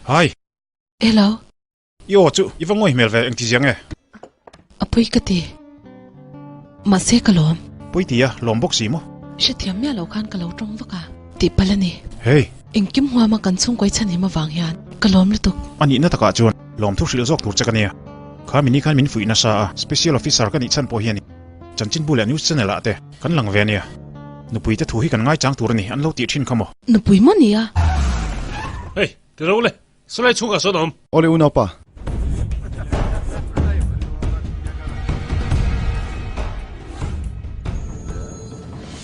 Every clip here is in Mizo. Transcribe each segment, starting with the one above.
Hi. Hello. I aw chu i va ngawi hmel ve engti zia nge? A pawi ka ti. Mahse ka lawm. Pawi ti a, lawm bawk si maw? Hrethiam miah lo khan ka lo tawng vak a, tih palh a ni. Hey. Engkim huama kan chhungkawi chhanhim avang hian ka lawm lutuk. A nihna takah chuan lawmthu hrilh zawk tur che ka nia. Kha mini khan min fuih nasa a, special officer ka nih chhan pawh hi a ni. Chanchinbu leh news channel ah te kan lang ve ania. Nupui te thu hi kan ngaichang tur a ni an lo tih thin kha maw? Nupui maw nia? Hei, ti ro le, salai chhungah sawn a awm. Awle unaupa.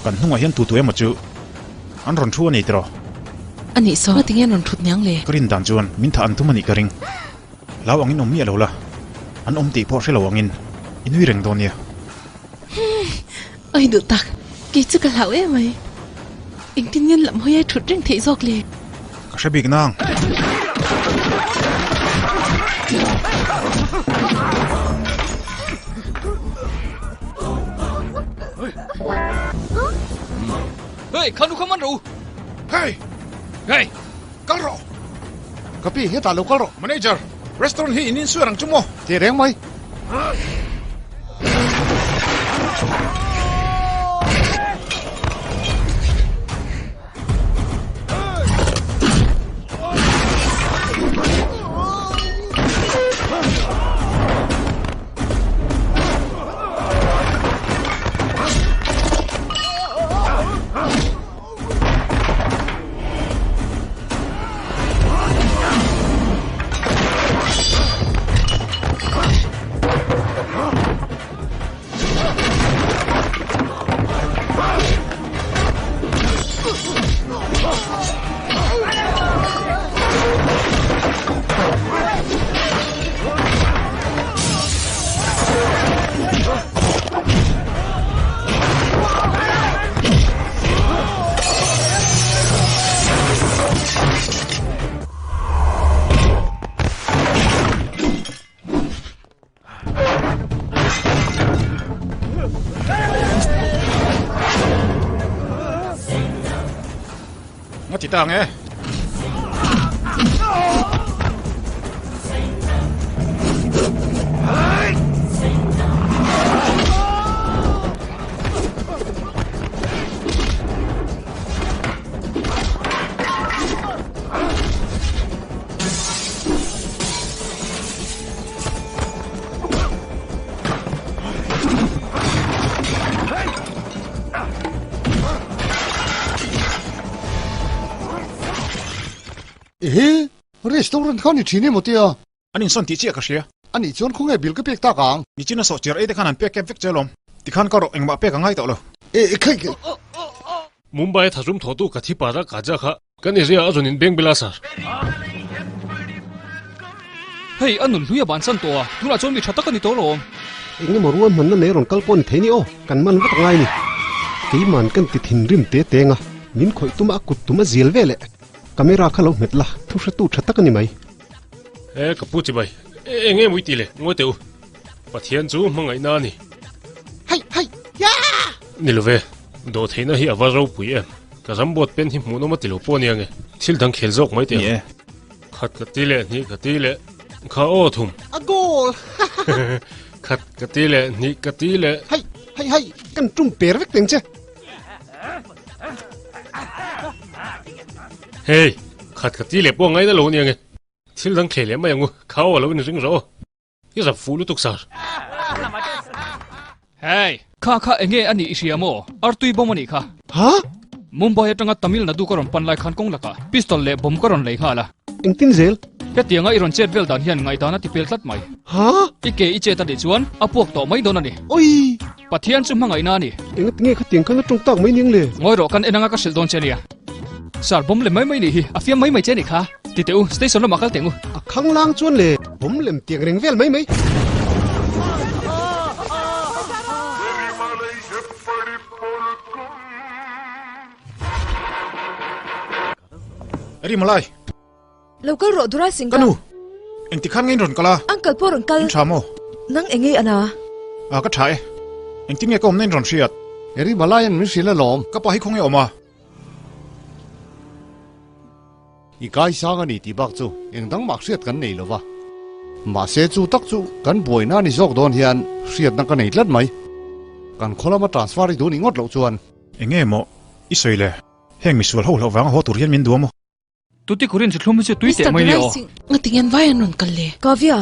Kan hnungah hian tu tu emaw chu an rawn thu a ni tiraw? A nih saw, ngatinge an rawn thut niang le? Ka rin dan chuan min thah an tum a nih ka ring. Hlau angin awm miah lo la, an awm tih pawh hre lo angin i nui reng dawn nia. Humm, oi duh tak, kei chu ka hlau em mai. Engtin nge lam hawi ai thut reng theih zawk le? Ka hre bik nang. Hey, khanu kha man rawh u. Hey! Hey! Kal rawh! Ka pi, hetah lo kal rawh. Manager, restaurant hi in insuar ang chu maw? Tih reng mai. Nga ti ta nge? Ehe, restaurant kha ni thin emaw tia? An insawn tih chiah ka hria. A nih chuan khawnge bill ka pek tak ang? Nichin a sawhchiar ei te khan an pek kep vek che alawm. Tikhan ka rawh engmah pek a ngai tawh lo. E, e khaih khaih. Mumbai a thazum thawhtu ka thi para Kaja kha kan area a rawn inbeng bel a sir. Hei a nun hlui a bansan tawh a, tunah chuan mi tha tak a ni tawh alawm. Eng emaw ruahmanna nei rawn kal pawh ni thei ni aw, kan man vak angai ni. Keiman kan ti thinrim te teng a, min khawih tuma a kut tum a zial veleh. Camera kha lo hmet la, thu hretu tha tak a ni mai. E ka pu chibai, eng nge mui tih le, ngawi teh u. Pathian chu hmangaihna a ni. Hei, hei, ya! Ni lo ve, dawhtheihna hi a va ropui em. Ka rambuat pen hi hmuhnawm a ti lo pawh ania nge. Thil dang khel zawk mai teh ang. Khat ka ti leh, hnih ka ti leh, kha aw thum. A goal! Khat ka ti leh, hnih ka ti leh. Hei, hei, hei, kan tum per vek teng che. Hei, khat ka ti leh pawh ngaina lo ania nge. Thil dang khel leh mai ang u, kha aw a lo inring rawh aw. I rap fuh lutuk sir. Hey! Kha kha enge a nih i hria maw? Artui bawm a nih kha. Ha? Mumbai atanga Tamil Nadu ka rawn pan lai khan kawng lakah pistol leh bomb ka rawn lei nghal a. Engtin zel? Hetianga i rawn chet vel dan hian ngaihdan a ti pel tlat mai. Ha? I ke i chet a nih chuan a puak tawh mai dawn a ni. Oi! Pathian chu hmangaihna a ni. Engatinge khatiang khan a tawng tak mai niang le? Ngawi rawh kan en anga ka hrilh dawn che nia. Sir, bomb lem mai mai nih hi, a fiam mai mai che nih kha. Ti teh u, station lamah kal teh u. A khang lang chuan le, bomb lem tiang reng vel mai mai. Eri Malai. Lo kal rawh Durai Singh ka. Ka nu, engti khan nge in rawn kal a? Uncle pawh rawn kal. In tha maw? Nang eng nge ana? A ka tha e. Engtin nge ka awmna in rawn hriat? Eri Malai an min hrilh alawm. Ka pa hi khawnge awm a? I kai sang a ni tih bak chu eng dang mah hriat kan nei lo va. Mahse chu tak chu kan buaina a ni zawk dawn hian hriatna ka nei tlat mai. Kan khaw lama transfer i duh nih ngawt loh chuan. Enge maw i sawi le? Heng misual ho hlauh vanga haw tur hian min duam aw. Tuti khurin chu thlum hi chu tui teh mai ni aw. Ngatinge an vai an rawn kal le? Kavya,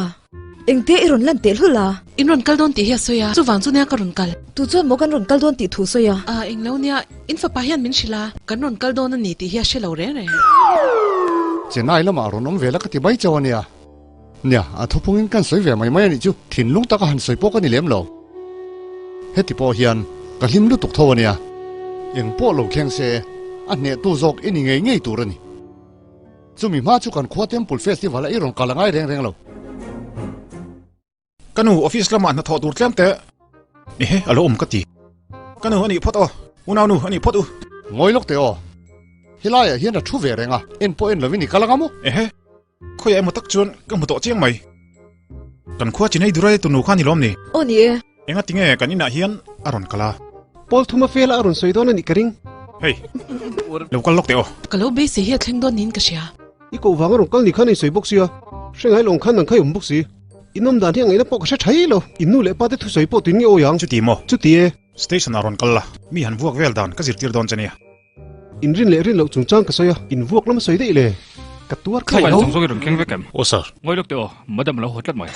engte i rawn lan teh hlul a? In rawn kal dawn tih hi a sawi a, chuvang chu nia ka rawn kal. Tu chuan maw kan rawn kal dawn tih thu sawi a? A, englo nia, in fapa hian min hrilh a, kan rawn kal dawn a ni tih hi a hre lo reng reng. Chennai lamah rawn awm ve la ka ti mai chauh a nia. Nia, a thupungin kan sawi ve mai mai a nih chu, thinlung taka han sawi pawh ka ni lem lo. Heti pawh hian ka hlim lutuk tho a nia. Eng pawh lo thleng se, a hnehtu zawk i ni ngei ngei tur a ni. Chumi hma chu kan khua Temple Festival a i rawn kal a ngai reng reng lo. Ka nu, office lamah hnathawh tur tlem teh. Ehe, a lo awm ka ti. Ka nu a nih phawt aw, unau nu a nih phawt u. Ngawi lawk teh aw. Helaiah hian a thu ve reng a, en pawh en lovin i kal anga maw? Ehe, khawiah emaw tak chuan ka hmu tawh chiang mai. Kan khua Chinei Durai tunu kha ni lawm ni? Aw ni e. Enga tinge kan inah hian a rawn kal a? Pawl thuma fela a rawn sawi dawn a nih ka ring. Hei, lo kal lawk teh aw. Ka lo beisei hi a thleng dawn niin ka hria. I koh vang a rawn kal ni khan a insawi bawk sia, hre ngai lawng khan nang kha i awm bawk si. In awm dan hi a ngaihna pawh ka hre thai lo. In nu leh pa te thusawi pawh tuin nge awi ang? Chuti maw? Chuti e. Station ah rawn kal la, mi han vuak vel dan ka zirtir dawn che nia. In rin leh rin loh chungchang ka sawi a, in vuak lam a sawi daih le. Ka tuar khaih lo. Zawng zawng i rawn keng vek em? Aw sir. Ngawi lawk teh aw, madam a lo haw tlat mai.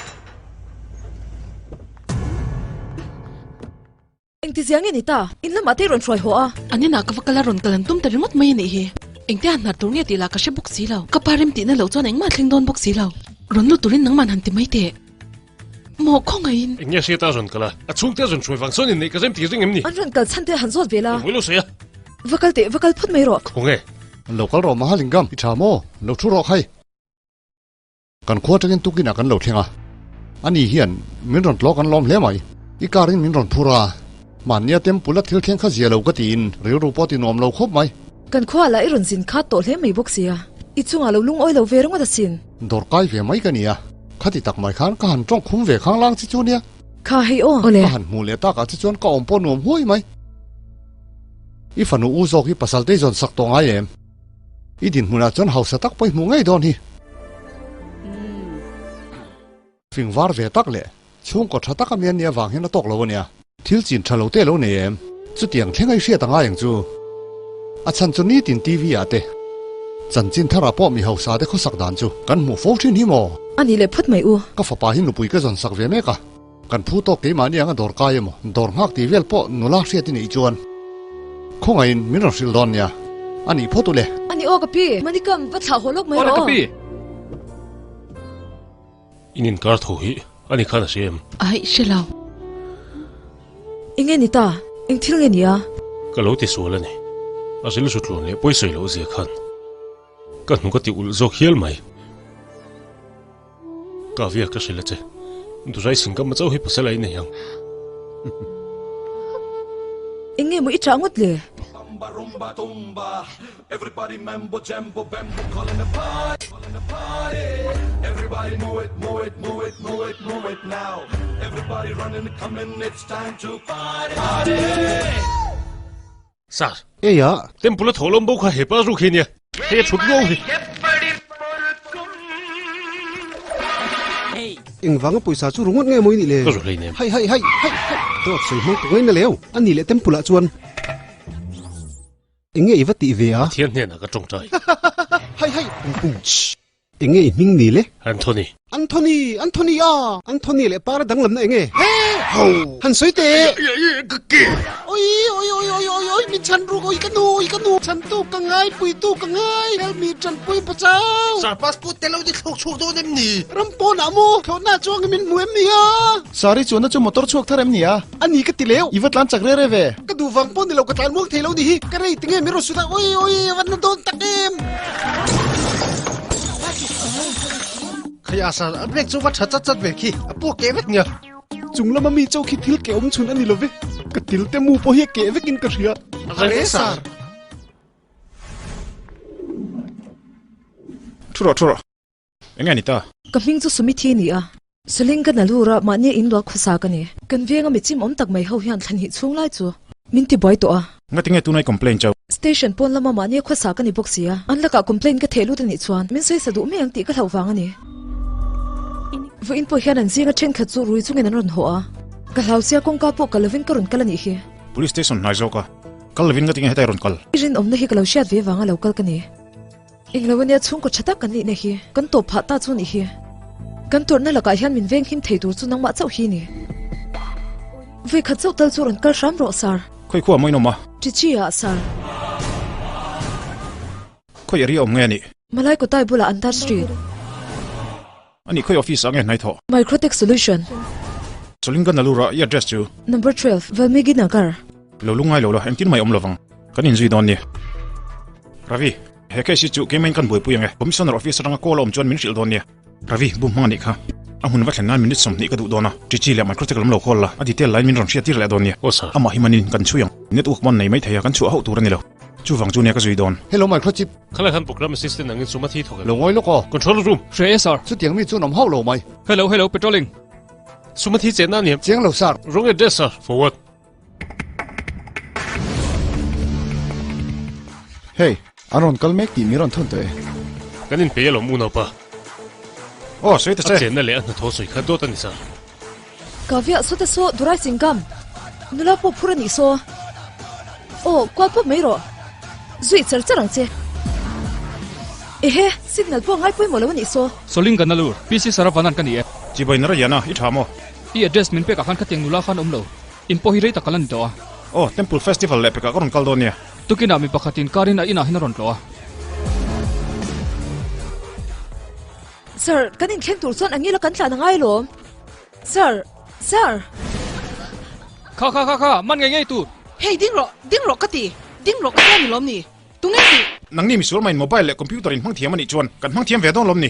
Engtizia nge ni ta? In lamah te i rawn hruai haw a. An inah ka va kal a rawn kal an tum ta ringawt mai a nih hi. Engtia han hnar tur nge tih lah ka hre bawk si lo. Ka pa rem tihna loh chuan engmah a thleng dawn bawk si lo. Rawn lut turin nangman han ti mai teh. Maw khawngaihin. Eng nge hriat a rawn kal a? A chhungte a rawn hruai vang sawn inneih ka rem tih ring em ni? An rawn kal chhan te han zawt ve la. Engmawilo sawi a. Va kal teh, va kal phawt mai rawh. Khawnge? Lo kal rawh Mahalingam, i tha maw? Lo thu rawh khai. Kan khua atangin tukinah kan lo thleng a, ani hian min rawn tlawk an lawm hle mai. I car in min rawn phur a, mahnia temple a thil thleng kha zia lo ka tiin rilru pawh a ti nuam lo khawp mai. Kan khua lah i rawn zin khat tawh hle mai bawk sia, i chungah lo lungawi lo ve ringawt asin. Dawr kai ve mai ka ni a, khati tak mai khan ka han tawng khum ve khang lang chi chu nia. Kha hei aw. Awle. Ka han hmuh leh takah che chuan ka awm pawh nuam huai mai. I fanu u zawk hi pasal te i zawn sak tawh ngai em? I dinhmunah chuan hausa tak pawh i hmuh ngei dawn hi. Fing var ve tak leh chhungkaw tha tak a mi an nih avang hian a tawk lo a nia. Thil chin tha lo te lo nei em? Chutiang thleng a i hriat a ngai ang chu. A chhan chu nitin TV ah te chanchin tharah pawh mi hausa te khawsak dan chu kan hmuh fo thin hi maw? A nih leh phawt mai u. Ka fapa hi nupui ka zawn sak ve mek a. Kan phu tawk keimahni anga dawr kai emaw, dawr nghak tih vel pawh nula hriat i neih chuan khawngaihin min rawn hrilh dawn nia. A nih phawt u le. A ni aw ka pi, Manikam va thlah haw lawk mai rawh. Awle ka pi. In inkar tho hi a ni khan a hre em? Aih, hre lo. Enge ni ta? Eng thil nge ni a? Ka lo ti sual a ni. A rilru tluan leh pawisawi loh zia khan ka hnu ka ti ulh zawk hial mai. Kavia ka hrilh a che. Durai Singam chauh hi pasal a inei ang. Eng nge maw i chah ngawt le? Sir. Ei a. Temple a thaw lawm bo kha hepa ruk hi nia. Hei a thut luau hi. Engvanga pawisa chu ringawt nge maw i nih le? Ka ru hlei nem. Hai hai hai hai hai. Dawt sawi hmang ka ngaina leu. A nih leh temple ah chuan enge i va tih ve a? Pathian hnenah ka tawngtai. Hai hai pung pung. Enge i hming ni le? Anthony. Anthony! Anthony a! Anthony leh para danglamna enge? He! Ho! Han sawi teh! Ka ke! Oi! Oi! Oi! Oi! Oi! Oi! Mi chhan ruk! Oi ka nu! Oi ka nu! Chhan tu ka ngai! Pui tu ka ngai! Help me! Tanpui pachau! Sir passport te lo ni thlawk chhuak dawn em ni? Ram pawnah maw? Thlawhna chuang i min hmu em ni a? Sir i chuanna chu motor chhuak thar em ni a? A ni ka ti leu! I va tlan chak re re ve! Ka duh vang pawh ni lo ka tlan muang thei lo ni hi! Ka rei tinge min rawn sut a, oi oi a va na dawn tak em! Khai a sir, a brake chu va tha chat chat ve khi, a puak keh vek nia. Chung lama mi chauh khi thil keh awm chhun a ni lo ve, ka til te mu pawh hi a keh vekin ka hria. Are sir! Thu rawh thu rawh. Enge ni ta? Ka hming chu Sumithi ni a, Suling ka nalur a, mahni inluah khawsa ka ni. Kan venga mi chim awm tak mai ho hian thlan hih chhung lai chu min ti buai tawh a. Ngatinge tunai complain chauh? Station pawn lama mahni a khawsa ka ni bawk si a, an lakah complaint ka theh lut a nih chuan min sawi sa duh mai ang tih ka hlauh vang a ni. Vawiin pawh hian an zinga thenkhat chu rui chungin an rawn haw a, ka hlau sia kawngka pawh kal lovin ka rawn kal a nih hi. Police station hnai zawk a, kal lovin nga tinge hetai rawn kal? I rinawmna hi ka lo hriat ve vanga lo kal ka ni. Englo ania chhungkaw tha tak kan nihna hi kan tawp phah ta chu nih hi. Kan tawrhna lakah hian min veng him thei tur chu nangmah chauh hi ni. Vawi khat chauh tal chu rawn kal hram rawh sir. Khawi khuah maw inawm a? Chichi ah sir. Khawi area awm nge a nih? Malai Kotai bulah Andar Street. A nih khawi office ah nge hnai thawh? Microtech Solution. Chalinganallur ah i address chu? Number 12, Valmiki Nagar. Lo lungngai lo la, engtin mai awm lovang. Kan inzui dawn nia. Ravi, he case hi chu keimah in kan buaipui ang e. Commissioner office atanga call a awm chuan min hrilh dawn nia. Ravi, bum hmang a nih kha. A hmun va thlen nan minute 20 ka duh dawn a. Chichi leh Microtech lam lo call la, a detail laiin min rawn hriat tir leh dawn nia. Aw sir. Amah hi manin kan chhui ang. Network man nei maithei a, kan chhuah hauh tur a ni lo. Chuvang chu nia ka zui dawn. Hello Microchip. Khalai khan program assistant angin sum a thi thawk em? Lo ngawi lawk aw. Control room. Hre e sir. Chutiang mi chuan awm hauh lo mai. Hello hello patrolling. Sum a thi chenna a ni em? Chiang lo sir. Wrong address sir. Forward. Hey, an rawn kal mek tih mi rawn thawn tawh e. Kan inpeih alawm unaupa. Aw, sawi ta che. A chenna leh a hnathawh sawi kha dawt a ni sir. Kavya, saw te saw Durai Singam, nula pawh phur a nih saw. Aw, kual pawp mai rawh. Zui char char ang che. Ehe, signal pawh ngai pawimawh lo a nih saw. Solinganallur, PC Saravanan ka ni e. Chibai Narayana, i tha maw? I address min pekah khan khatiang nula khan awm lo. In pawh hi rei tak ka la ni tawh a. Aw, Temple Festival leh pekah ka rawn kal dawn nia. Tukinah mi pakhatin car in a inah hian a rawn tlawh a. Sir, kan inthleng tur chuan angila kan tlan a ngai lawm. Sir, sir. Kha kha kha kha, man ngei ngei tur. Hei ding rawh, ding rawh ka ti, ding rawh ka tia ni lawm ni? Tunge tih? Nangni misual maiin mobile leh computer in hmang thiam a nih chuan kan hmang thiam ve dawn lawm ni?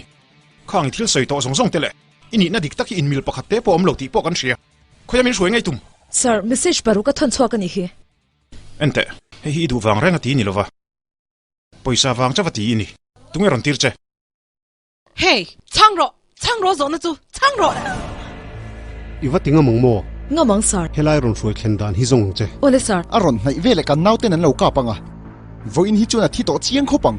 Khang i thil sawi tawh zawng zawng te leh i nihna dik tak hi inmil pakhat te pawh awm lo tih pawh kan hria. Khawia min hruai ngei tum? Sir, message paruk a thawn chhuak a nih hi. Enteh, hei hi i duh vang reng a ti ni lova. Pawisa vang chauh a ti i ni. Tunge rawn tir che? Hey! Chhang rawh! Chhang rawh zawhna chu! Chhang rawh! I va ti ngam ang maw? Ngam ang sir. Helai rawn hruai thlen dan hi zawng ang che. Awle sir. A rawn hnaih veleh kan nauten an lo kap ang a, vawiin hi chuan a thi tawh chiang khawp ang.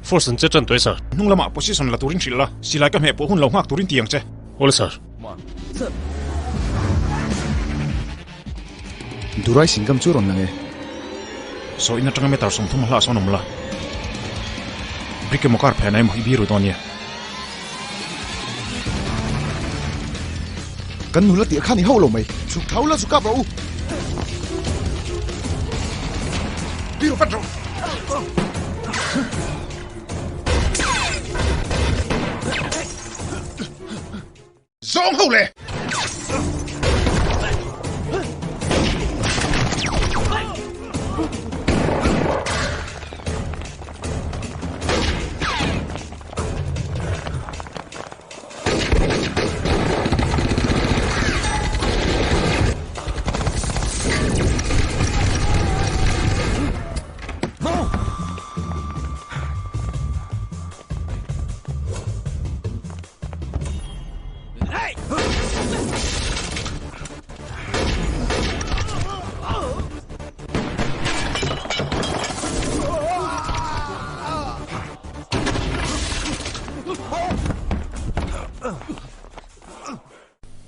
Force an che tan tawh e sir. Hnung lamah position la turin hrilh la, silai ka hmeh pawh hun lo nghak turin ti ang che. Awle sir. Durai Singam chu rawn lang e. Saw in atanga meter 30 hlah sawn awm la. Brick emaw car phen emaw i biru dawn nia. Kan nula tirh khan i hauh lo mai. Chhuk thau la chu kap rawh u. Biru vat rawh. Zawng ho le!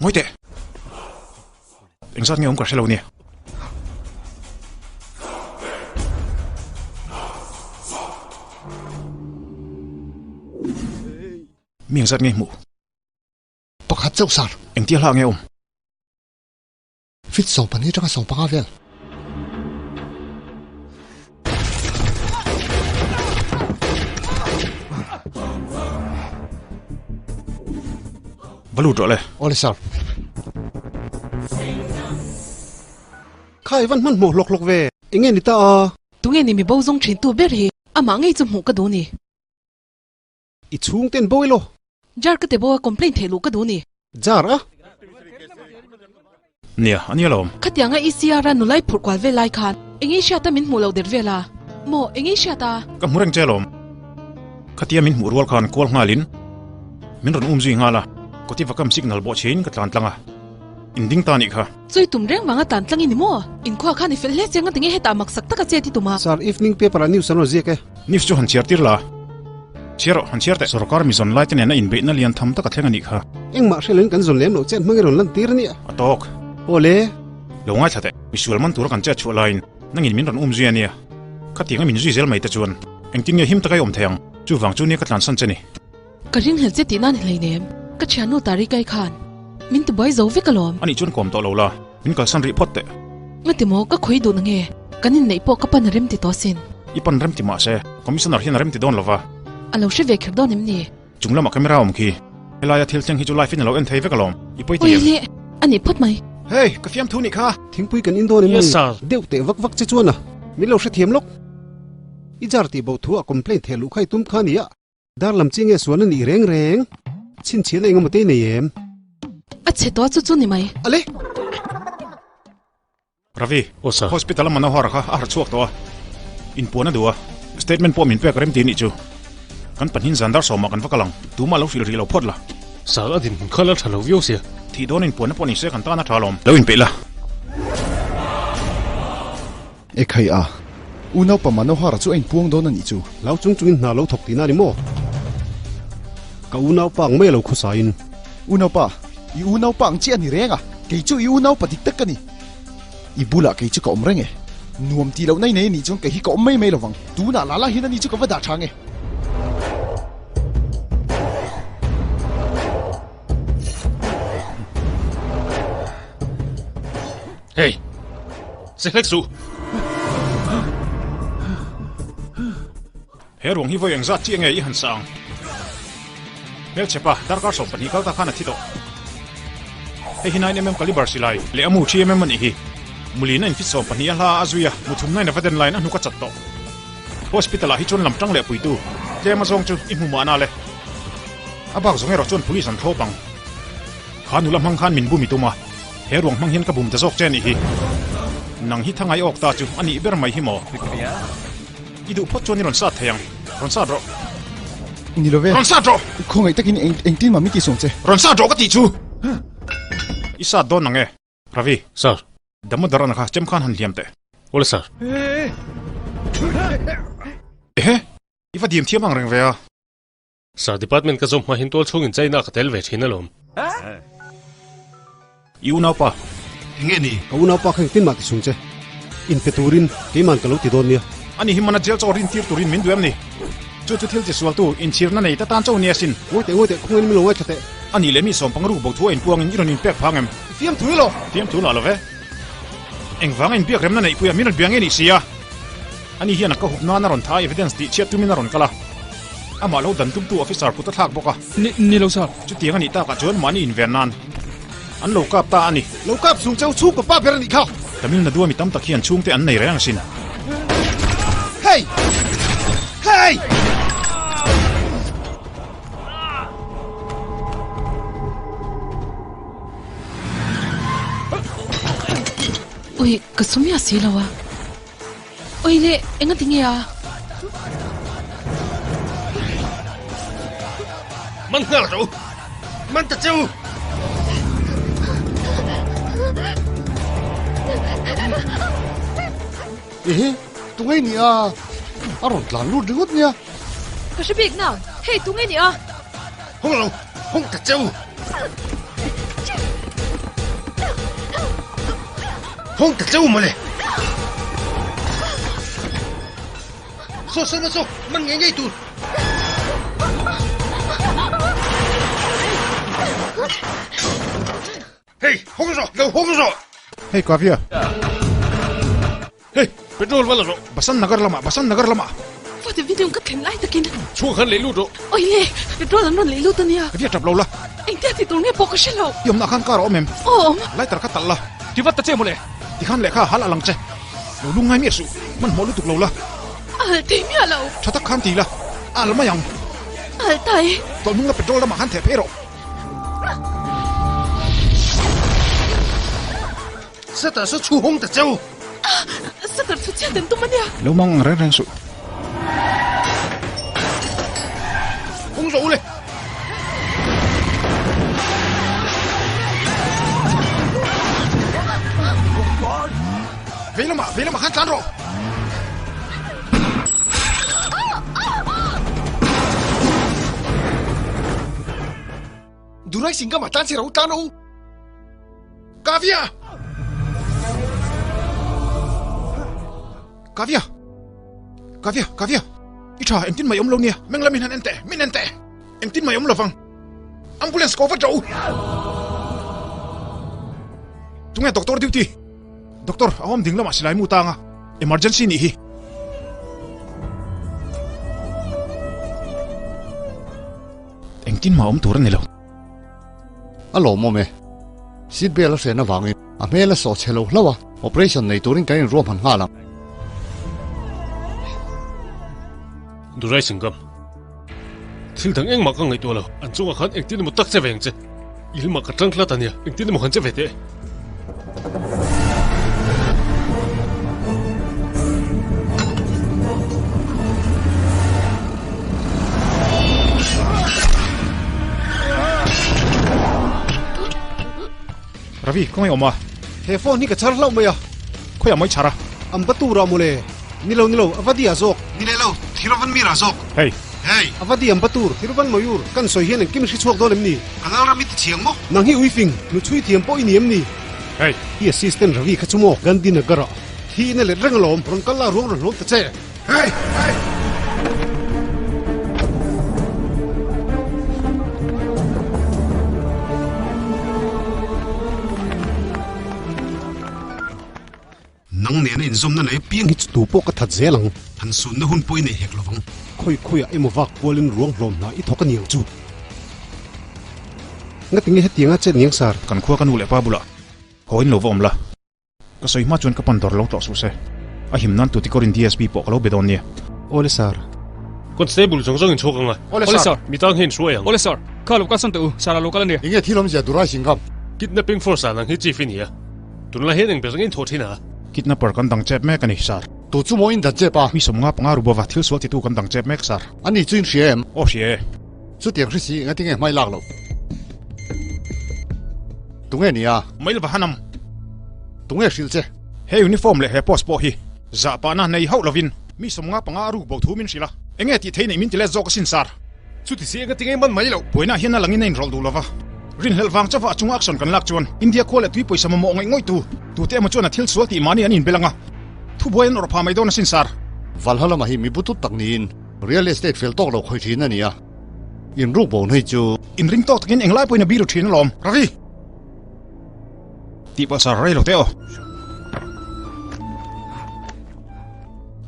Ngawi teh. Engzat nge awm ka hre lo nia. Mi engzat nge hmuh? Pakhat chauh sar. Engtia hla nge awm? Fit 12 atanga 15 vel. Va lut rawh le. Awle sir. Kha i van hmanhmawh hlawk hlawk ve. Enge ni ta a? Tunge ni mi bo zawng thin tu ber hi? Amah ngei chu hmuh ka duh ni. I chhung ten bo elaw? Jar ka ti bo a complaint theih luh ka duh ni. Jar a? Nia, a nia lawm. Khatianga ECR a nulai phurh kual vel lai khan eng ei hriat a min hmuh loh der vel a? Maw, eng ei hriat a? Ka hmu reng che lawm. Khatia min hmuh rual khan kual nghalin min rawn um zui nghal a, Kotivakam signal bawh chhein ka tlan tlang a. In ding ta nih kha. Chui tum reng vanga tlan tlang i ni maw? Inkhua khan i fel hle chiang a tinge hetah maksak taka chet i tum a. Sir, evening paper ah news an rawn ziak e. News chu han chhiar tir la. Chhiar rawh, han chhiar teh. Sorkar mi zawn lai te nena inbeihna lian tham tak a thleng a nih kha. Engmah hre loin kan zawn lem loh chet hmang i rawn lan tir a nia. A tawk. Aw le. Lo ngaithla teh. Misual man tura kan chet chhuah laiin nangin min rawn um zui a nia. Khatianga min zui zel mai te chuan engtin nge him taka i awm thei ang? Chuvang chu nia ka tlansan che ni. Ka ringhlel che tih nan i hleinem. Ka thiannu Tarikai khan min tibuai zo vek alawm. Anih chuan kawm tawh lo la, min kalsan rih phawt teh. Ngati maw ka khawi duh na nge? Kan inneih pawh ka pan a rem ti tawh asin. I pan rem ti mah se, Commissioner hian a rem ti dawn lo va. A lo hre ve kher dawn em ni? Chung lamah camera awm khi. Helaia thil thleng hi chu live in a lo en thei vek alawm. I pawi ti em? Ui le, a nih phawt mai. Hey, ka fiamthu nih kha. Thingpui kan in dawn em ni? Yes sir. Deuh teh vak vak che chuan a. Min lo hrethiam lawk. I jar tih bo thu a complaint theh luh kha i tum kha nia. Dar lam chi nge suan a nih reng reng? Chhinchhiahna engemaw te nei em? A chhe tawh chu chu ni mai. Ale! Ravi, Aw sir. Hospital a Manohar kha a harh chhuak tawh a, inpuan a duh a, statement pawh min pek rem ti a nih chu. Kan pahnih zan dar sawmah kan va kal ang, tumah lo hrilh rih lo phawt la. Sir, a dinhmun kha la tha lo viau sia. Thih dawn inpuanna pawh ni se kan tan a tha alawm. Lo inpeih la. Ekhai a, unaupa Manohara chu a inpuang dawn a nih chu. Hlau chung chungin hna lo thawk tihna a ni maw? Ka unaupa ang mai a lo khawsain. Unaupa, i unaupa ang chiah a ni reng a, kei chu i unaupa dik tak ka ni. I bulah kei chu ka awm reng e. Nuam tih loh nai nei a nih chuan kei hi ka awm mai mai lo vang. Tunah Lala hian ani chu ka va dah tha nge. Hey! Che hlek suh! He ruang hi vawi engzat chiah nge i han sa ang? Hmelchhepa, darkar 12 kal ta khan a thi tawh. Hei hi 9mm caliber silai leh a mu 3mm a nih hi. Mulin a infit 12 a hla a zui a, mu thum nain a va den laiin a hnuk a chat tawh. Hospital ah hi chuan lam tang leh puitu tlem a zawng chu i hmu mahna le. A bak zawng erawh chuan police an thlawp ang. Kha nula hmang khan min bum i tum a, he ruang hmang hian ka bum ta zawk che a nih hi. Nang hi thangai awk ta chu a nih ber mai hi maw? I duh phawt chuan i rawn sat thei ang. Rawn sat rawh. Ni lo ve. Rawn sat rawh! Khawngaih takin eng engtin mah min ti sawng che. Rawn sat rawh ka tih chu! I sat dawn ang e, Ravi. Sir. Damodaran kha chem khan han hliam teh. Awle sir. Ehe! I va dim thiam ang reng ve a. Sir, department ka zawm hma hian tual chhungin China ka tel ve thin alawm. I unaupa. Enge ni? Ka unaupa kha engtin mah ti sung che. Inpe turin keiman ka lo ti dawn nia. Ani hi mana jail chaw rin tir turin min duh em ni? Chu chu thil tisualtu inchhirna nei ta tan chauh nia sin. Ngawi teh ngawi teh khawngin min lo ngaithla teh. Ani leh mi sawmpang ruk bo thu a inpuangin i rawn inpek phang em? I fiamthu i lo. Fiamthu lah lo ve. Engvanga inbiak remna neihpui a min rawn bia nge nih si a? Ani hian a ka hup nan a rawn tha a, evidence tih chhiat tumin a rawn kal a. Amah lo dan tumtu officer kut a thlak bawk a. Ni, ni lo sir. Chutiang a nih takah chuan mahni inven nan an lo kap ta a ni. Lo kap chung cheu chhungkaw pa ber a nih kha. Tamil Nadu a mi tam tak hian chhungte an nei reng asin. Hey! Hey! Ui, ka sum i a si lo a. Oi le, enga ti nge a? Man nghal rawh u! Man ta che u! Ehe, tunge ni a? A rawn tlan lut ringawt nia. Ka hre bik nang, hei tunge ni a? Hawng lo, hawng ta che u! Hawng ta che u mawle! Saw saw saw, man ngei ngei tur! Hei, hawng rawh, lo hawng rawh! Hei Kavya. Hei, petrol va la rawh. Basant Nagar lamah, Basant Nagar lamah. Fate video ka thlen lai takin. Chhuak khan lei lut rawh. Oi le, petrol an rawn lei lut a nia. Kavya tap lo la. Engtia ti tur nge pawh ka hre lo. I awmna khan car a awm em? Aw awm. Lighter kha talh la. Ti vat ta che mawle. Ti khan lehkha hal a lang che. Lo lung ngai miah suh. Hmanhmawh lutuk lo la. A hal thei miah lo. Tha tak khan ti la. A al mai ang. A hal ta e. Tawlh hnung la petrol lamah khan theh phei rawh. Satar saw chhu hawng ta cheu. Satar chu chiat an tum a nia. Lo mang ang reng reng suh. Hawng zawh u le. Vei lamah, vei lamah khan tlan rawh! Durai Singam ah tlan si ro tlan rawh u! Kavya! Kavya! Kavya, Kavya! I tha, engtin mai awm lo nia, meng lamin han en teh, min en teh! Engtin mai awm lovang? Ambulance ko vat rawh u! Tunge doctor duty? Doctor, a awm ding lamah silai mu tang a, emergency nih hi. Engtin mah awm tur a ni lo. A lawmawm e. Seat belt a hren avangin a hmel a sawh chhe lo hlauh a, operation nei turin kan inruahman nghal ang. Durai Singam, thil dang engmah ka ngaihtuah lo, an chungah khan engtin emaw tak che ve ang che. Ilmah ka tlang tlat a nia, engtin emaw han che ve teh. Ravi, khawngaih awm a. He phone hi ka chhar hlauh mai a. Khawiah mawi chhar a? An va tur ah mawle. Ni lo, ni lo, a va dia zawk. Ni leh lo, Thiravan Mira zawk. Hei. Hei. A va diam va tur, Thiravan Mayur, kan sawi hian engkim i hre chhuak dawn em ni? Ka lalram i ti chiang maw? Nang hi uifing, nu chhui thiam pawh i ni em ni? Hei. I assistant Ravi kha chu maw? Gandhi Nagar ah thi in a let reng alawm, rawn kal la ruang rawn hlawm ta che. Hei! Hei! Nang nena inzawmna nei apiang hi chu tu pawh ka that zel ang. Han sunna hun pawh i nei hek lovang. Khawi khawiah emaw vak kualin ruang hlawm hna i thawk a niang chu. Ngatinge hetianga chet niang sar? Kan khua ka nu leh pa bulah haw in lo va awm la. Ka sawi hma chuan ka pan dawr lo tlawh suh se. A him nan Tuticorin DSP pawh ka lo be dawn nia. Awle sir. Constable zawng zawng in chhuak ang a. Awle sir. Mi tang hian hruai ang. Awle sir. Kha lo kalsan teh u, sir a lo kal a nia. Enge thil awmzia Durai Singham? Kidnapping force ah nang hi chief i ni a. Tunlai hian eng ber ngei thawh thin a? Kidnapper kan dang chep mek a ni, sir. Tu chu maw in dan chep a? Mi 55 rubova thil sual titu kan dang chep mek, sir. Ani chu in hria em? Aw hria e. Chutiang hri si enga tinge hmai lak loh? Tunge ni a? Mail va hanam. Tunge hrilh che? He uniform leh he post pawh hi zah pahna nei hauh lovin mi 55 a ruk bo thu min hrilh a. Enge tih thei neih min ti let zawk asin, sir. Chuti si enga tinge man mai loh? Buaina hian a langin a inrawlh duh lova. Rinhlelh vang chauha a chunga action kan lak chuan India khua leh tui pawisa mamawh ngaih ngawih tu tute emaw chuan a thil sual tih mahni an inbel ang a, thubuai an awrh phah mai dawn asin sir. Valhalla lamah hi mi butut tak niin real estate fel tawk lo khawi thin a ni a, inruk bo hnei chu. Inring tawk takin englai pawhin a biru thin alawm. Ravi! Tih pawh sir rei lo teh aw.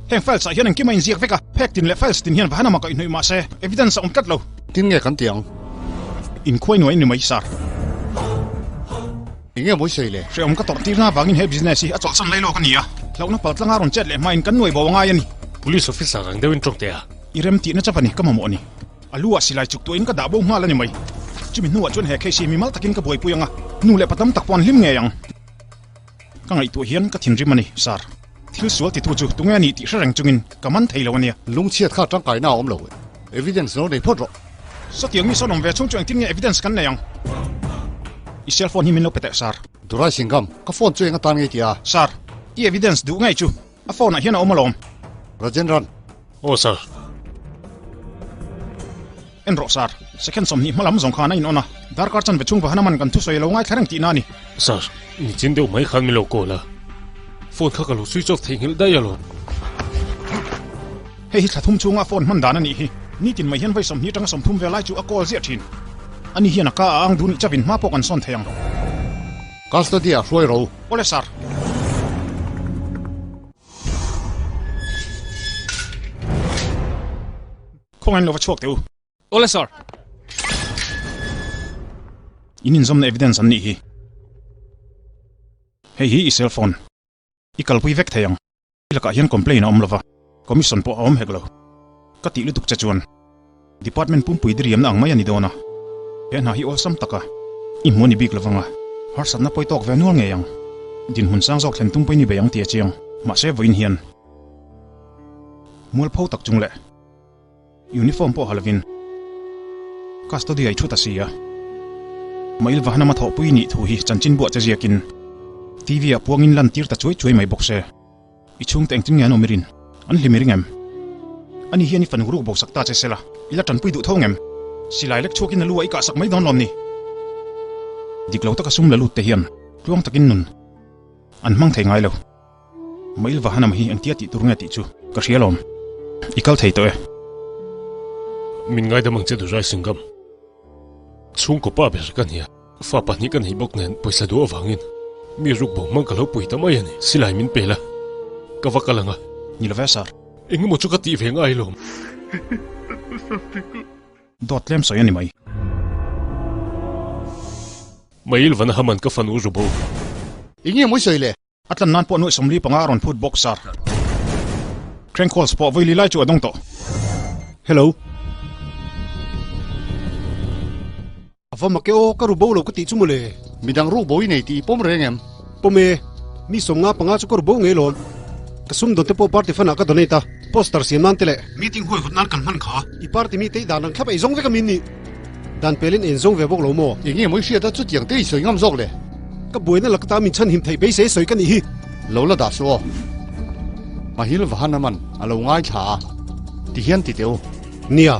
Heng files ah hian engkim a inziak vek a, phek tin leh files tin hian va hanama kaihhnawih mah se evidence a awm tlat lo. Tin nge kan ti ang? Inkhuai nuai ni mai sir. Enge mawi sawi le? Hrehawm ka tawrh tirna avangin he business hi a chawlhsan lai lawk a ni a, hlauhna pal tlanga rawn chet leh hmain kan nuai bo a ngai a ni. Police officer ang deuhin tawng teh a. I rem tihna chauh a ni, ka mamawh a ni. A lu ah silai chuk tuahin ka dah bo nghal a ni mai. Chumi hnuah chuan he case hi mimal takin ka buaipui ang a, nu leh pa tam tak pawh an hlim ngei ang. Ka ngaihtuah hian ka thinrim a ni, Sir. Thil sual titu chu tunge a nih tih hre reng chungin ka man thei lo a nia. Lungchhiat kha tangkaina a awm lo. Evidence lo nei phawt rawh. Sawtiang mi sawn awm ve chhung chu engtin nge evidence kan nei ang? I cell phone hi min lo pe teh, Sir. Durai Singham, ka phone chu eng atan ngei tih a? Sir, i evidence duh ngei chu a phone ah hian a awm alawm. Rajendran. Aw, Sir. En rawh sir, second 20 hma lam zawng khan a in on a, darkar chanve chhung va Hanuman kan thusawi a lo ngaithla reng tihna a ni. Sir, nichin deuh mai khan min lo call a, phone kha ka lo switch off theihnghilh daih alawm. Hei hi thla thum chhunga phone hman dan a nih hi, nitin mai hian vawi 20 atanga 30 vel lai chu a call ziah thin. Ani hian a ka a ang dun ih chavin hma pawh kan sawn thei ang. Custody ah hruai ro. Awle sir. Khawngain lo va chhuak teh u. Awle sir. In inzawmna evidence an nih hi. Hei hi i cell phone. I kalpui vek thei ang. I lakah hian complaint a awm lova, commission pawh a awm hek lo. Ka tih lutuk che chuan department pumpui diriamna ang mai a ni dawn a. He hna hi awlsam taka i hmu a ni bik lovang a, harsatna pawi tawk ve nual ngei ang. Dinhmun sang zawk thlen tum pawhin i bei ang tih a chiang. Mahse vawiin hian mualpho tak chung leh uniform pawh ha lovin custody a i thu ta si a. Mail Vahanam a thawhpui nih thu hi chanchin buah che ziakin. TV ah puangin lan tir ta chuai chuai mai bawk se. I chhungte engtin nge an awm i rin? An hlim i ring em? Ani hian i fanu ruk bo sak ta che sela, i la tanpui duh tho ngem? Silai lek chhuakin a lu ah i kah sak mai dawn lawm ni? Dik lo taka sum la lut te hian tluang takin nun an hmang thei ngai lo. Mail Vahanam hi engtia tih tur nge tih chu ka hria lawm. I kal thei tawh e. Min ngaidam ang che Durai Singam. Chhungkaw pa ber ka nia. Fa pahnih ka nei bawk nen pawisa duh avangin mi ruk bo hmang ka lo pui ta mai a ni. Silai min pe la, ka va kal ang a. Ni lo ve sir. Engemaw chu ka tih ve ngai lawm. Dawt tlem sawi a ni mai. Mail vana haman ka fanu ru bo. Enge mawi sawi le? A tlan nan pawh nuaih 45 a rawn phut bawk sir. Crank calls pawh vawi li lai chu a dawng tawh. Hello. A va mak e aw, ka ru bo lo ka tih chu mawle. Midang ruk bo i nei tih i pawm reng em? Pawm e, mi 55 chu ka ru bo ngei lawm. Ka sum dawn te pawh party fund ah ka donate a, poster siam nan te leh. Meeting huai hut nan kan hman kha. I party mi te i dan ang thlap ei zawng vek a min nih. Dan pelin en zawng ve bawk lo maw? Enge mawi hriat a chutiang te i sawi ngam zawk le? Ka buaina lak ta min chhanhim theih beisei sawi ka nih hi. Lo la dah suh aw. Mahil vahan a man a lo ngaithla a, ti hian ti teh u. Nia.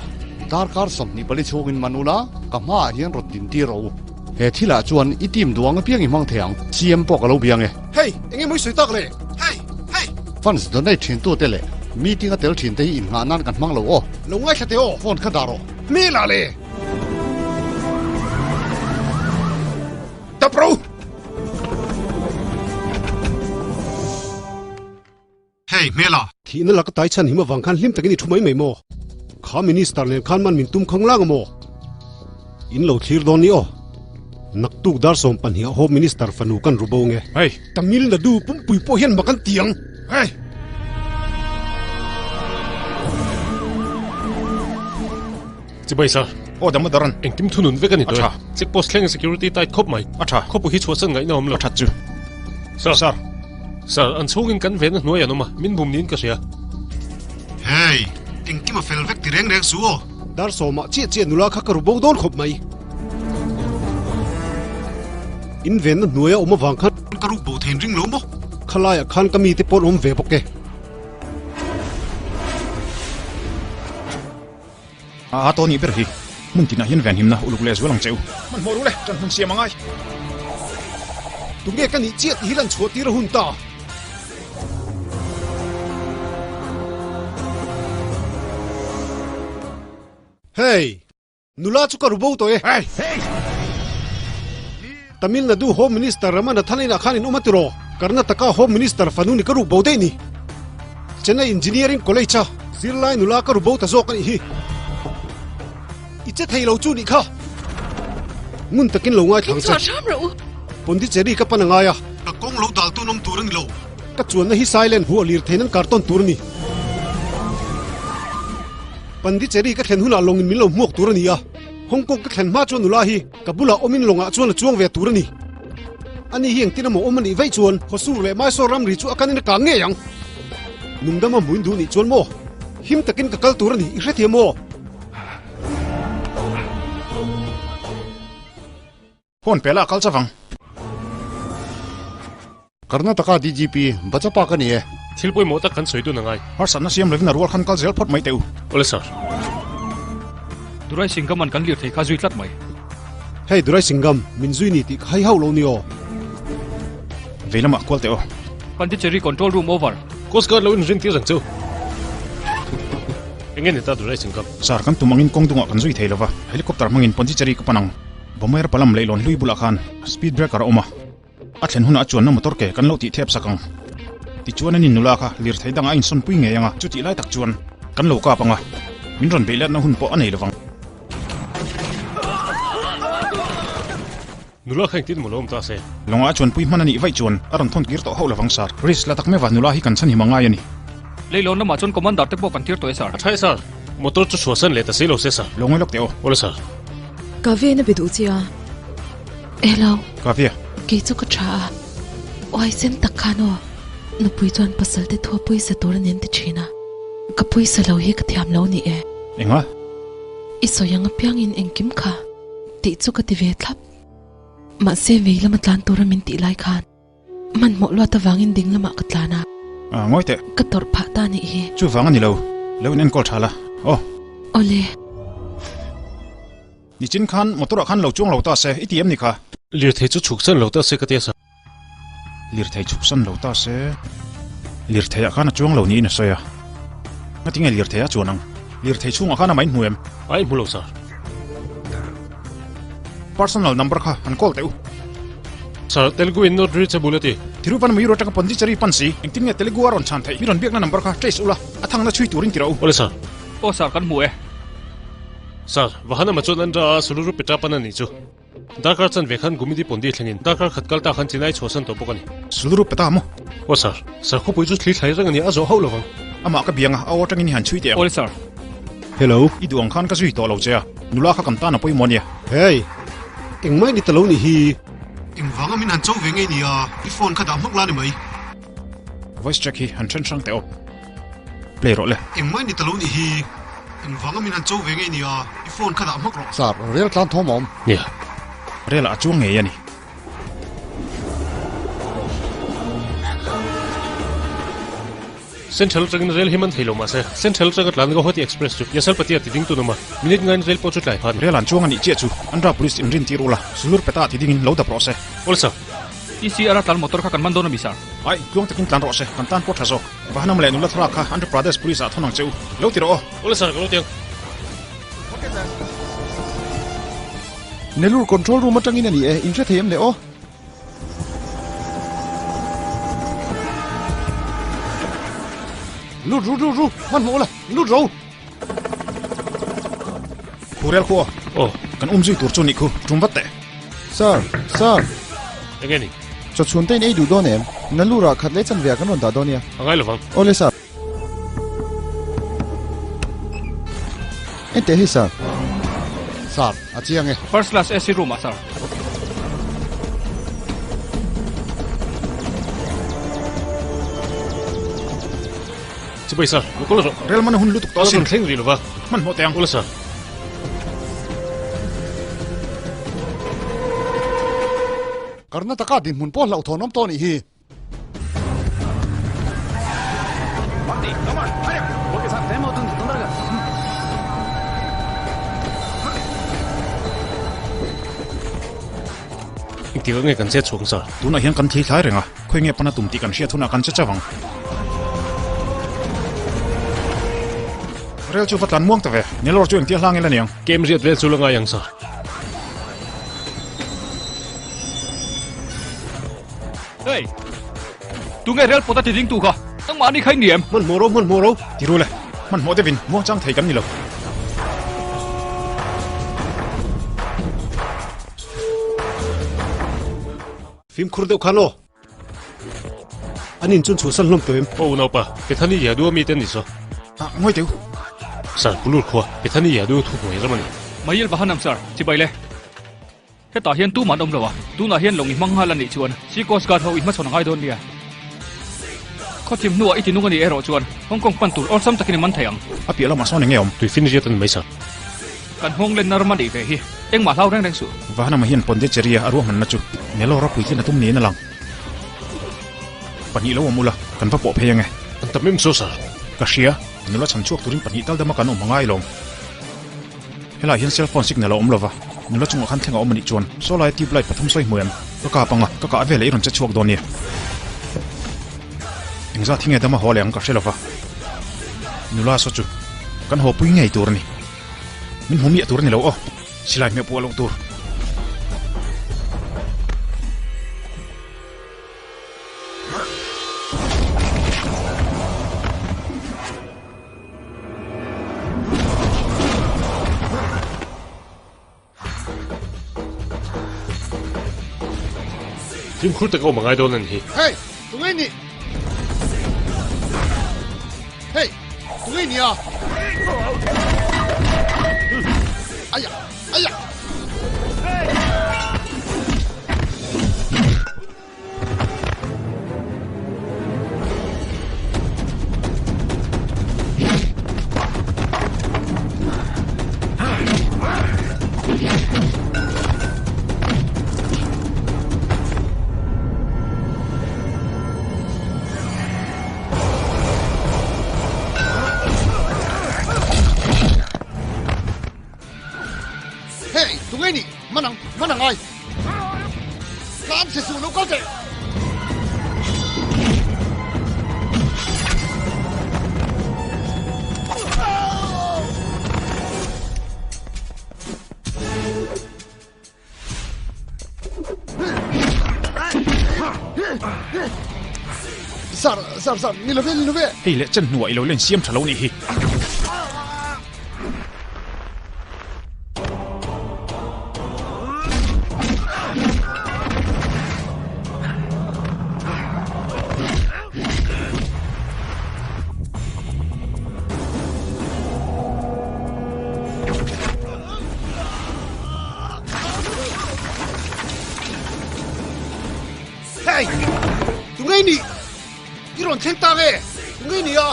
Darkar 24 chhungin man ula, ka hmaah hian rawn din tir rawh u. He thilah chuan i team duang apiang i hmang thei ang. CM pawh ka lo biang e. Hey! Enge mawi sawi tak le? Hey! Hey! Funds donate thin tute leh meeting a tel thin te hi inngah nan kan hmang lo aw. Lo ngaithla teh aw. Phone kha dah rawh. Hmel ah le! Tap ro! Hey, hmel ah! Thihna laka tai chhan him avang khan hlim takin i thu mai mai maw? Kha minister nen khan man min tum khang lang a maw? In lo thlir dawn ni aw. Naktuk dar 12 ah Home Minister fanu kan ru bo nge. Hey! Tamil Nadu pumpui pawh hian mak an ti ang. Hey! Chibai sir. Aw Damodaran. Engkim thunun vek a ni tawh e. A tha. Check post thleng security tight khawp mai. A tha. Khawpui hi chhuahsan ngaihna awm lo. A that chu. Sir. Sir. Sir, an chhungin kan venna hnuai an awm a, min bum niin ka hria. Hey, engkim a fel vek ti reng reng su aw. Dar sawmah chiah chiah nula kha ka ru bo dawn khawp mai. In venna hnuaia awm avang khan ka ruk bo thein ring lo maw? Khalaiah khan ka mite pawn awm ve bawk e. A a tawh nih ber hi. Hmun tinah hian venhimna uluk leh zual ang che u. Hmanhmawh ru le, ṭan hmun siam a ngai. Tunge ka nih chiah tih hi lan chhuah tir a hun ta. Hey! Nula chu ka ru bo tawh e. Hey! Tamil Nadu Home Minister Ramanathan inah khan in awm a tiraw? Karnataka Home Minister fanu ni ka ruk bo daih ni. Chennai Engineering College a zirlai nula ka ru bo ta zawk a nih hi. I che thei lo chu nih kha. Ngun takin lo ngaithlang che. Chhuah hram rawh u. Pondicherry ka pan a ngai a. Ka kawng lo dal tun awm tur a ni lo. Ka chuanna hi silent huah lir thei nan kartawn tur a ni. Pondicherry ka thlen hunah lawngin min lo hmuak tur a ni a. Hong Kong ka thlen hma chuan nula hi ka bulah awmin lawngah chuan a chuang ve tur a ni. Ani hi engtin emaw awm a nih vaih chuan Hosur leh Mysore ramri chu a kanin a kang ngei ang. Nungdama hmuin duh nih chuan maw? Him takin ka kal tur a ni, i hrethiam maw? Phone pe la a kal chavang. Karnataka DGP Bachapa ka ni e. Thil pawimawh tak kan sawi dun angai. Harsatna siam lovin a rual khan kal zel phawt mai teh u. Awle sir. Durai Singham an kan lir thei kha zui tlat mai. Hei Durai Singham, min zui ni tih ka hai hauh lo ni aw. Vei lamah kual teh aw. Pondicherry control room over. Coast Guard lo inrin tir ang chu. Enge ni ta Durai Singham? Sir, kan tum angin kawng dungah kan zui thei lova, helicopter hmangin Pondicherry ka pan ang. Bomair palam leihlawn hlui bulah khan speed breaker a awm a. A thlen hunah chuanna motor ke kan lo tih thep sak ang. Tichuan an innula kha lirthei dangah a insawnpui ngei ang a, chutih lai tak chuan kan lo kap ang a, min rawn beih letna hun pawh a nei lovang. Nula kha engtin maw lo awm ta se? Lawngah a chuanpui hman a nih vaih chuan a rawn thawn kir tawh hauh lovang sir. Risk la tak meuh a, nula hi kan chhanhim a ngai a ni. Leilawn lamah chuan commander te pawh kan tir tawh e sir. A tha e sir. Motor chu chhuahsan leh ta si lo se sir. Lo ngawi lawk teh aw. Awle sir. Ka ven a be duh che a. Hello. Kavya. Kei chu ka tha a. Uai sen tak khan aw. Nupui chuan pasal te thu a pawisa tur a nen ti thin a. Ka pawisa lo hi ka thiam lo ni e. Enga? I sawi ang apiangin engkim kha tih chu ka ti ve thlap. Mahse vei lama tlan tura min tih lai khan. Hmanhmawh luat avangin ding lamah ka tlan a. Ah, ngawi teh. Ka tawrh phah ta nih hi. Chuvang a ni lo. Lo in enkawl tha la. Aw. Awle. Nichin khan motor ah khan lo chuang lo ta se, i ti em ni kha? Lirthei chu chhuk san lo ta se ka ti a sa. Lirthei chhuk san lo ta se. Lirthei ah khan a chuang lo niin a sawi a. Ngatinge lirthei a chuan ang? Lirthei chhungah khan amah in hmu em? Ai hmu lo sir. Personal number kha han call teh u. Sir, Telugu in not reachable a ti. Thiruvanmuyur atanga Pondicherry pan si, engtin nge Telugu a rawn chhan theih? Mi rawn biakna number kha trace ula, a thangna chhui turin ti rawh u. Awle sir. Aw sir, kan hmu e. Sir, Vahanam-a chuan an ra a, Suluru Petra pan a nih chu. Darkar chanve khan Gumidi Pondi thlengin darkar khat kal ta khan Chennai chhuahsan tawh bawk a ni. Suluru Peta maw? Aw sir, sir khawpui chu thli thlai reng a ni, a zawh hauh lovang. Amah ka biang a, a aw atangin i han chhui teh ang. Awle sir. Hello, i duh ang khan ka zui tawh lo che a, nula kha kan tan a pawimawh ania. Hey, engmah i ni ta lo nih hi. Engvanga min han cho ve ngei nia, i phone kha dah hmak la ni mai. Voice check hi han then hrang teh aw. Play rawh le. Engmah i ni ta lo nih hi. Engvanga min han cho ve ngei nia, i phone kha dah hmak rawh. Sir, rel tlan thawm a awm. Nia. Rel ah a chuang ngei a ni. Central atangin rel hi man thei lo mahse, Central atanga tlan Guwahati Express chu Yasalpatia ti ding tun awm a, minute ngain rel pawh chu tlai phan. Rel an chuang a nih chiah chu Andhra Police in rin tir ula, Sulur Peta ti dingin lo dap rawh se. Awle sir. ECR a tlan motor kha kan man dawn a mi sir? Ai, tluang takin tlan rawh se, kan tan pawh tha zawk. Vahanam leh nula thlalak kha Andhra Pradesh Police ah thawn ang che u. Lo ti rawh aw. Awle sir, ka lo ti ang. Nellore control room atangin a ni e, in hre thei em le aw? Lut ru ru ru, hmanhmawh la, lut ro. Khu rel khu aw. Aw. Kan um zui tur chu nih khu, tum vat teh. Sir, sir. Enge ni? Chaw chhun te in ei duh dawn em? Nallur ah khat leh chanve ah kan rawn dah dawn nia. A ngai lovang. Awle sir. En teh hei sir. Sir, a chiang e. First class AC room ah sir. Chibai sir, lo kal rawh. Rel man a hun lutuk tawh asin. Ka rawn thleng rih lova. Hmanhmawh teh ang. Awle sir. Karnataka dinhmun pawh hlauhthawn awm tawh a nih hi. Engtik ah nge kan chet chhuak sir? Tunah hian kan thli thlai reng a, khawi nge pana tum tih kan hriat hunah kan che chauh ang. Rel chu va tlan muang ta ve, Nellore chu engtia hlang ila niang? Kem riat vel chu la ngai ang sir. Hey! Tunge rel pawt a ti ding tu kha? Nangmah ni kha i ni em? Hmanhmawh ro, hmanhmawh ro. Ti ru le, hmanhmawh deuhin muangchang thei kan ni lo. Fimkhur deuh khan aw. An in chun chhuahsan hlawm tawh em? Aw unaupa, Pethani Yadu a mite an ni saw. Ah, ngawi teu. Sir, Pulur khua, Pethani Yadu thu hnuai ram a ni. Mayil Vahanam sir, chibai le. Hetah hian tumah an awm lo a, tunah hian lawng i hmang nghal a nih chuan Sea Coast Guard ho i hmachhawn a ngai dawn nia. Khawthim hnuah i tinung a nih erawh chuan Hong Kong pan tur awlsam takin i man thei ang. A piah lamah sawn eng nge awm? Tui fin riat a ni mai sa. Kan nghawng lenna ram a nih ve hi. Engmah hlau reng reng suh. Vahanama hian Pondicherry-a a ruahmanna chu Nellore-a puitlin a tum niin a lang. Pahnih lo awm ula, kan va pawh phei ange. An tam em saw sir? Ka hria, nula chhan chhuak turin pahnih tal dama kan awm a ngai lawm. Helaiah hian cell phone signal a awm lova, nula chungah khan thleng a awm a nih chuan saw laia tube light pathum sawi hmu em? Ka kap anga, ka kah veleh i rawn che chhuak dawn nia. Engzat hi nge dama haw leh ang ka hre lova. Nula saw chu kan haw pui ngei tur a ni. Min hmu miah tur a ni lo aw, silai hmeh puah loh tur. Fimkhur taka awm a ngai dawn a ni hi. Hey! Tunge ni? Hey! Tunge ni a? Aya! Aya! Sir, sir, sir, ni love, ni love. Hei leh chen hnuah i lo len siam tha lo nih hi. Hei! Tunge ni? I rawn thleng ta nge? Tunge ni a?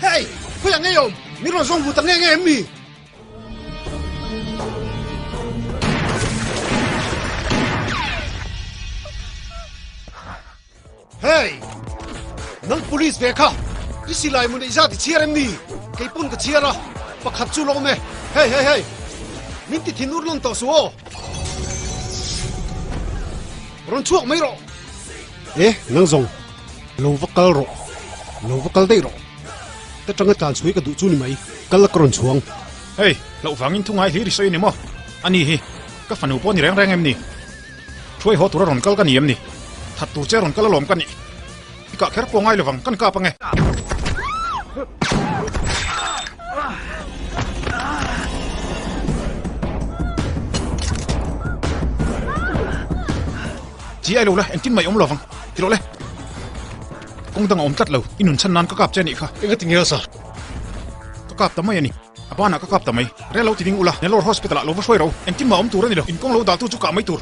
Hei! Khawiah nge i awm? Min rawn zawng vu ta nge nge em mi? Hey! Nang police ve kha! I silai mun i zat i chhiar em ni? Kei pawn ka chhiar a, pakhat chu lawm e. Hey hey hey! Min ti thin ur nawn tawh suh aw! Rawn chhuak mai rawh! E, nang zawng, lo va kal rawh, lo va kal daih rawh. Ka tanga tlan chhui ka duh chu ni mai, kal a ka rawn chhuang. Hey, hlauh vangin thu ngai hlir i sawi a ni maw? Ani hi, ka fanu pawh ni reng reng em ni? Thuai haw tura rawn kal ka ni em ni? That tur che rawn kal alawm ka nih. I kah kher pawh ngai lovang, kan kap ange. Chi ai lo la, engtin mai awm lovang. Ti rawh le. Kawng dang a awm tlat lo, i nun chhan nan ka kap che anih kha. Enga ti nge sir? Ka kap ta mai a ni. A banah ka kap ta mai. Rel lo ti ding ula, Nellore Hospital ah lo va hruai ro. Engtin mah awm tur a ni lo, in kawng lo dah tu chu kah mai tur.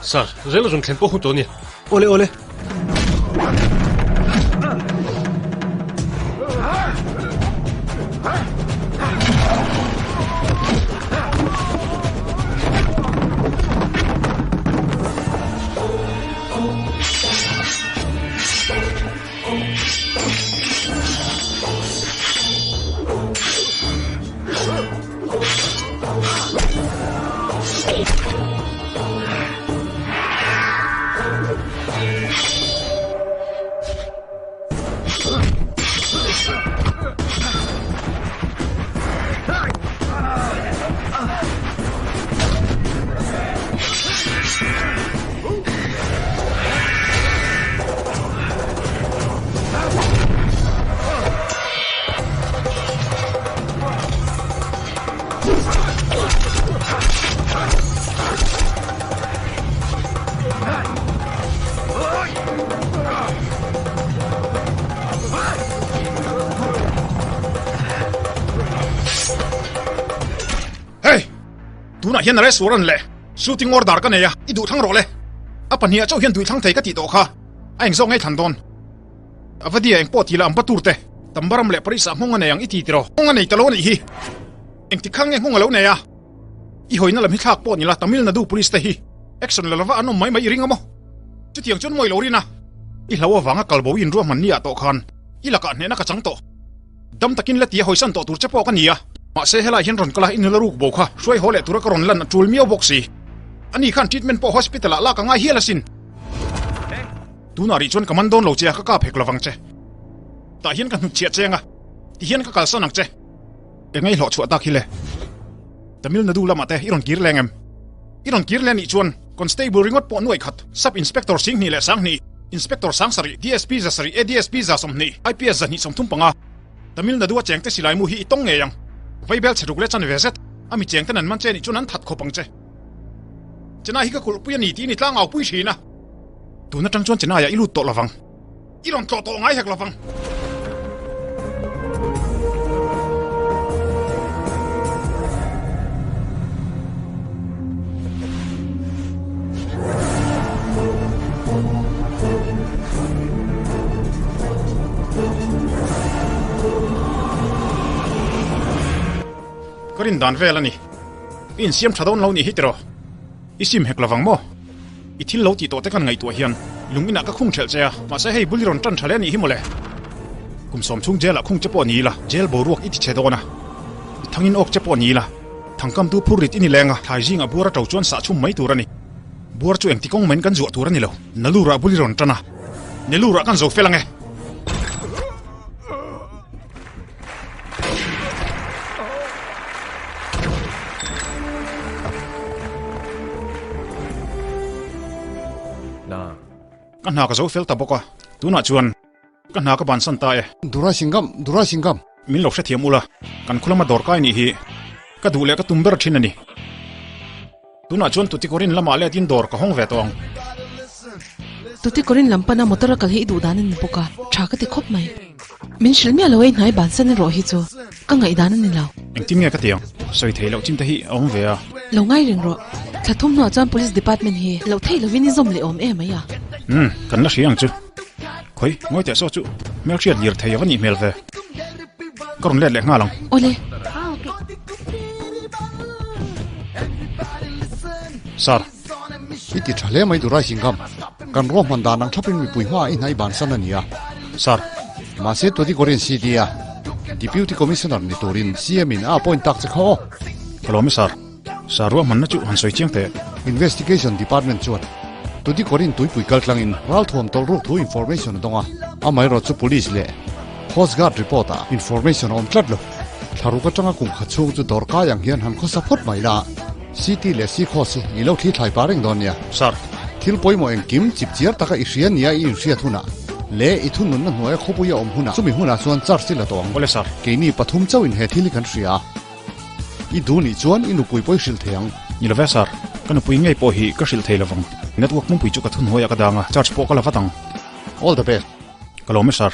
Sir, rel a rawn thlen pawh hun tawh a nia. Awle awle. Hey! Tunah hian arrest warrant leh shooting order ka nei a, i duh thlang rawh le. A pahnih ah chauh hian duih thlang thei ka tih tawh kha, a engzawk ngei thlan dawn. Avadia engpawh ti la Ambattur te, Tambaram leh Paris ah nghawng a nei ang i ti tiraw? Nghawng a nei ta lo a nih hi. Engtik kha nge nghawng a lo nei a? I hawina lam hi thlak pawh ni la Tamil Nadu Police te hi action la lova an awm mai mai i ring a maw? Chutiang chuan mawi lo rin a. I hlo avanga kalbo i inruahman ni ah tawh khan i lakah hnehna ka chang tawh. Dam takin la tia hawisan tawh tur che pawh ka ni a. Mahse helai hian rawn kal a i nula ruk bo kha hruai haw leh tura ka rawn lan a tul miau bawk si. Ani khan treatment pawh hospital ah lak a ngai hial asin. Tunah rih chuan ka man dawn lo che a ka kap hek lovang che. Tah hian ka hnutchhiah cheng a, tihian ka kalsan ang che. Eng ngai hlawh chhuah tak hi le? Tamil Nadu lamah te i rawn kir leng em? I rawn kir leh nih chuan Constable ringawt pawh nuai khat, Sub Inspector 12 leh 20, Inspector 70, DSP 7, ADSP 20, IPS 235, Tamil Nadu a chengte silai mu hi i tawng ngei ang. Vaibel chhe ruk leh chan ve zet, a mi chengten an man che nih chuan an that khawp ang che. Chennai hi ka kulhpui a ni tiin i tlangau pui thin a. Tun atang chuan Chennai ah i lut tawh lovang. I rawn tlawh tawh ngai hek lovang. Ka rin dan vel a ni. I insiam tha dawn lo nih hi tiraw? I sim hek lovang maw? I thil lo tih tawh te kan ngaihtuah hian lung inah ka khung thelh che a, mahse hei bul i rawn tan tha leh a nih hi mawle. Kum sawm chhung jail ah khung che pawh ni ila, jail boruak i ti chhe dawn a, i thangin awk che pawh ni ila, thangkamtu phur rit i ni leng a, thlai zingah buar a to chuan sah chhum mai tur a ni. Buar chu engti kawng main kan zuah tur a ni lo. Nalurah bul i rawn tan a, Nelurah kan zo fel ang e. Ka hna ka zo fel ta bawk a, tunah chuan ka hna ka bansan ta e. Durasingam, Durasingam. Min lo hrethiam ula, kan khulama dawrkai nih hi ka duh leh ka tum ber thin a ni. Tunah chuan Tuticorin lamah letin dawr ka hawng ve tawh ang. Tuticorin lam pana motor a kal hi i duh dan a ni bawk a, tha ka ti khawp mai. Min hrilh miah lo ei hnai bansan erawh hi chu ka ngaihdan a ni lo. Engtin nge ka ti ang? Sawi theih loh chin te hi a awm ve a. Lo ngai reng rawh. Thla thum hnuah chuan Police Department hi loh theih lovin i zawm leh awm em mai a. Umm, kan la hria ang chu. Khawi, ngawi teh saw chu. Hmelhriat lir thei a va nih hmel ve. Ka rawn let leh nghal ang. Awle. Sir. I ti tha hle mai Durai Singham. Kan ruahman dan ang thlapin mipui hmaah i hnai bansan a ni a. Sir. Mahse Tuticorin CD a Deputy Commissioner ni turin CM in a appoint tak che kha aw. Ka lawm e Sir. Sir ruahmanna chu han sawi chiang teh. Investigation Department chuan Tuticorin tuipui kal tlangin ralthuam tawlh ruk thu information a dawng a. Amaherawh chu Police leh Coast Guard report ah information a awm tlat lo. Thlaruk atanga kum khat chhung chu dawrkai ang hian han khawsa phawt mai la. City leh Sea Coast hi i lo thli thlai pah reng dawn nia. Sir. Thil pawimawh engkim chip chiar taka i hria nia i inhriat hunah leh i thununna hnuaia khawpui a awm hunah chumi hunah chuan charge i la tawh ang. Awle sir. Keini pathum chauhin he thil hi kan hria a. I duh nih chuan i nupui pawh i hrilh thei ang. Ni lo ve sir. Ka nupui ngei pawh hi ka hrilh thei lovang. Network hmungpui chu ka thunhnuaiah ka dang a, charge pawh ka la vat ang. All the best. Ka lawm e sir.